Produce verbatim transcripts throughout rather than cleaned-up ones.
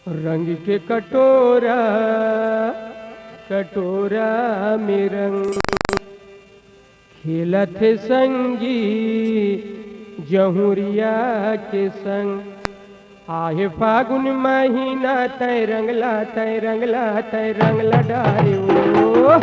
रंग के कटोरा, कटोरा में रंग खेलत हे संगी, जहुरिया के संग। आहे फागुन महीना, तै रंगला, तै रंगला, तै रंगला डारे ओ।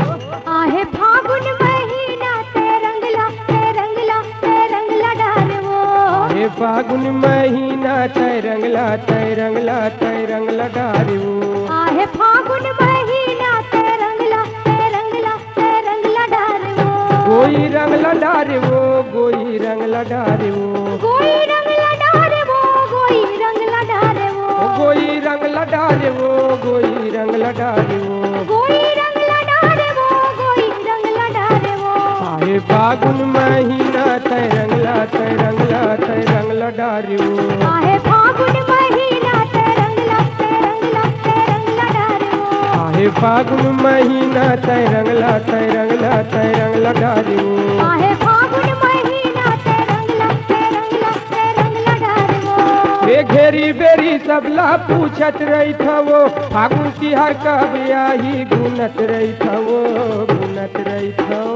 आहे फागुन महीना, तै रंगला, तै रंगला, तै रंगला डारे ओ। आहे फागुन महीना, तै रंगला, तै रंगला, तै रंगला डारे ओ। आहे फागुन महीना, तै रंगला, तै रंगला, तै रंगला डारे ओ। गोई रंगला डारे ओ, गोई रंगला डारे ओ। गोई रंगला डारे ओ, गोई रंगला डारे ओ। ओ गोई रंगला डारे ओ, गोई रंगला डारे ओ। गोई रंगला डारे ओ, गोई रंगला डारे ओ। आहे फागुन महीना, तै रंगला, तै रंगला, तै रंगला डारे ओ। आहे फागुन महीना, तै रंगला, तै रंगला, तै रंगला डारे ओ। आहे फागुन महीना, तै रंगला, तै रंगला, तै रंगला डारे ओ। आहे फागुन महीना, तै रंगला, तै रंगला, तै रंगला डारे ओ। ए घेरी बेरी सबला पूछत रहिथव, फागुन तिहार कब आही, गुनत रहिथव, गुनत रहिथव।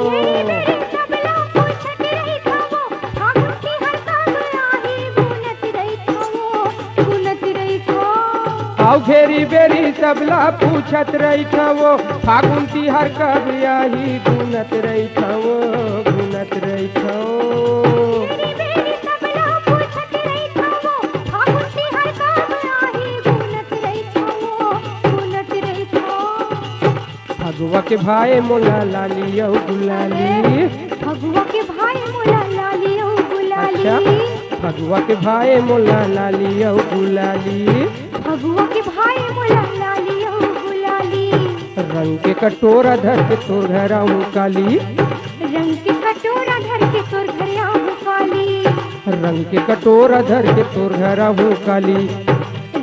घेरी बेरी सबला पूछत रहिथव, फागुन तिहार कब आही, गुनत रहिथव, गुनत रहिथव। आउ घेरी बेरी सबला पूछत रहिथव, फागुन तिहार कब आही, गुनत रहिथव, गुनत रहिथव। घेरी बेरी सबला पूछत रहिथव, फागुन तिहार कब आही, गुनत रहिथव, गुनत रहिथव। फगुआ के भाए मोला लाली अउ गुलाली। फगुआ के भाए मोला लाली अउ गुलाली। अच्छा, फगुआ के भाए मोला लाली अउ गुलाली। फगुआ के भाए मोला लाली अउ गुलाली। रंग के कटोरा धर के तोर घर आहूँ काली। रंग के कटोरा धर के तोर घर आहूँ काली। रंग के कटोरा धर के तोर घर आहूँ काली।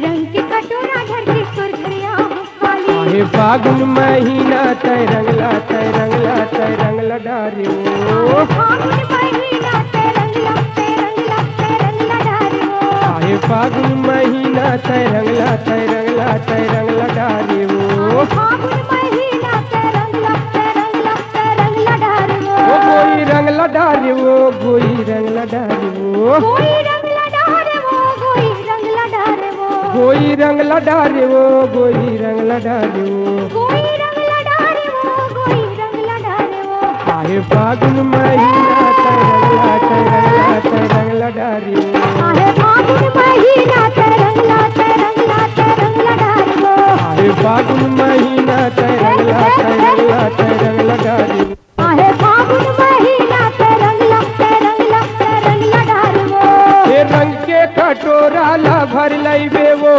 रंग के कटोरा धर के तोर घर आहूँ काली। आहे फागुन महीना, तै रंगला, तै रंगला, तै रंगला डारे ओ। आहे फागुन महीना, तै रंगला, तै रंगला, तै रंगला डारे ओ। आहे फागुन महीना, तै रंगला, तै रंगला, तै रंगला डारे ओ। आहे फागुन महीना, तै रंगला, तै रंगला, तै रंगला डारे ओ। ओ गोई रंगला डारे ओ, गोई रंगला डारे ओ। गोई रंगला डारे ओ, गोई रंगला डारे ओ। गोई रंगला डारे ओ, गोई रंगला डारे ओ। गोई रंगला डारे ओ, गोई रंगला डारे ओ। आहे फागुन महीना, तै रंगला, तै रंगला, तै रंगला डारे ओ। आहे फागुन महीना, तै रंगला, तै रंगला, तै रंगला डारे ओ। आहे फागुन महीना, तै रंगला, तै रंगला, तै रंगला डारे ओ। आहे फागुन महीना, तै रंगला, तै रंगला, तै रंगला डारे ओ। ए रंग के कटोरा ला भर लइबे ओ,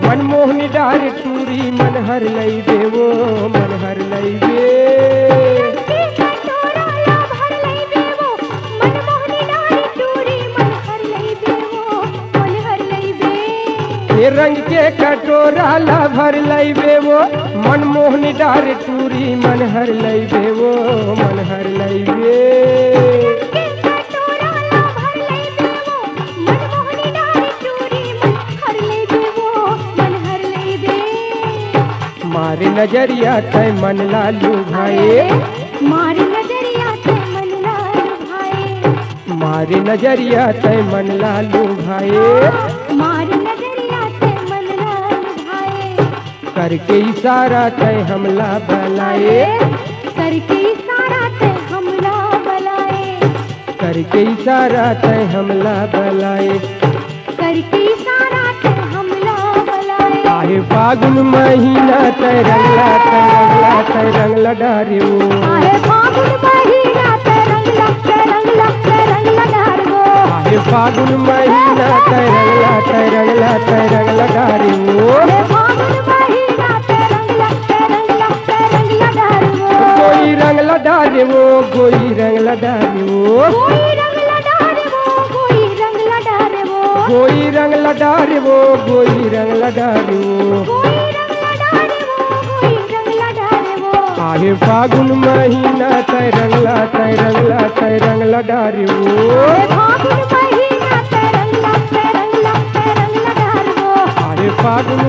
मनमोहनी डारे टूरी मन हर लइबे ओ, मन हर लइबे। रंग के कटोरा ला भर लइबे ओ, मनमोहनी डारे टूरी मन हर लइबे ओ, मन हर लइबे। ए रंग के कटोरा ला भर लइबे ओ, मनमोहनी डारे टूरी मन हर लइबे ओ, मन हर लइबे। रंग के कटोरा ला भर लइबे ओ, मनमोहनी डारे टूरी मन हर लइबे ओ, मन हर लइबे। मारे नजरिया तै मन ला लुभाए। मारे नजरिया तै मन ला लुभाए। मारे नजरिया तै मन ला लुभाए। मारे नजरिया तै मन ला लुभाए। करके इशारा तै हमला बलाए। करके इशारा तै हमला बलाए। करके इशारा तै हमला बलाए। करके इशारा तै हमला बलाए। आहे फागुन महीना, तै रंगला, तै रंगला, तै रंगला डारे ओ। आहे फागुन महीना, तै रंगला, तै रंगला, तै रंगला डारे ओ। आहे फागुन महीना, तै रंगला, तै रंगला, तै रंगला डारे ओ। आहे फागुन महीना, तै रंगला, तै रंगला, तै रंगला डारे ओ। गोई रंगला डारे ओ, गोई रंगला डारे ओ। गोई रंगला डारे ओ, गोई रंगला डारे ओ। गोई रंगला डारे ओ, गोई रंगला डारे ओ। गोई रंगला डारे ओ, गोई रंगला डारे ओ। आहे फागुन महीना, तै रंगला, तै रंगला, तै रंगला डारे ओ। आहे फागुन महीना, तै रंगला, तै रंगला, तै रंगला डारे ओ। आहे फागुन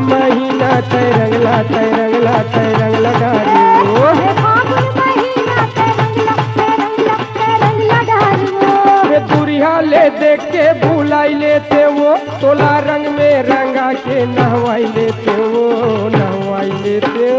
तै रंगला, तै रंगला, तै रंगला डारी वो। हे फागुन महीना, तै रंगला, तै रंगला, तै रंगला डारी वो। रे दुरिहा ले देख के बुलाई लेते वो, तोला रंग में रंगा के नहवाई लेते वो, नहवाई लेते वो।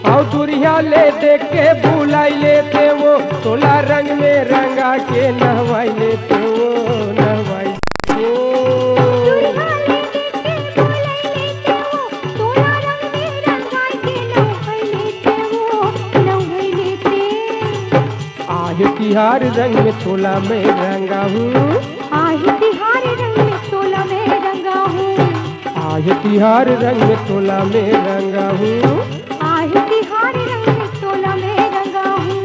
अउ दुरिहा ले देख के बुलाई लेते वो, तोला रंग में रंगा के नहवाई लेते वो, नहवाई लेते वो। आहे तिहार रंग में तोला मैं रंगा हूँ। आहे तिहार रंग में तोला मैं रंगा हूँ। आहे तिहार रंग में तोला मैं रंगा हूँ। आहे तिहार रंग में तोला मैं रंगा हूँ।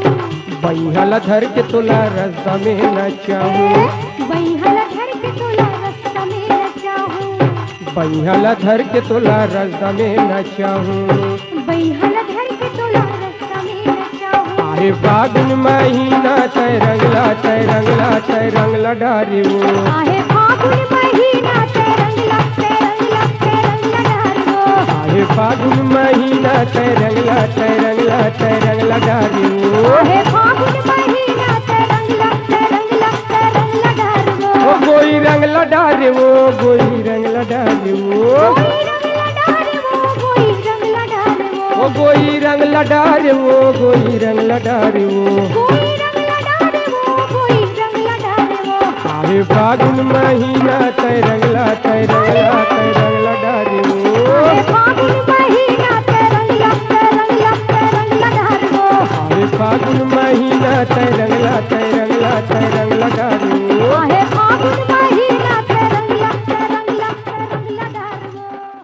बइहा ला धर के तोला रस्ता में नचाहूँ। बइहा ला धर के तोला रस्ता में नचाहूँ। बइहा ला धर के तोला रस्ता में नचाहूँ। बइहा ला धर के तोला रस्ता में नचाहूँ। आहे फागुन महीना तै रंगला, तै रंगला, तै रंगला डारी वो। आहे फागुन महीना तै रंगला, तै रंगला, तै रंगला डारी वो। आहे फागुन महीना तै रंगला, तै रंगला, तै रंगला डारी वो। आहे फागुन महीना तै रंगला, तै रंगला, तै रंगला डारी वो। ओ गोई रंगला डारी वो, गोई रंगला डारी वो। गोई रंगला डारी वो, गोई रंगला डारी वो। ओ गोई रंगला डारी वो, गोई रंगला डारी वो। गोई रंगला डारी वो, गोई रंगला डारी वो। आहे फागुन महीना तै रंगला, तै रंगला, तै रंगला डारी वो। आहे फागुन महीना तै रंगला, तै रंगला, तै रंगला डारी वो। आहे फागुन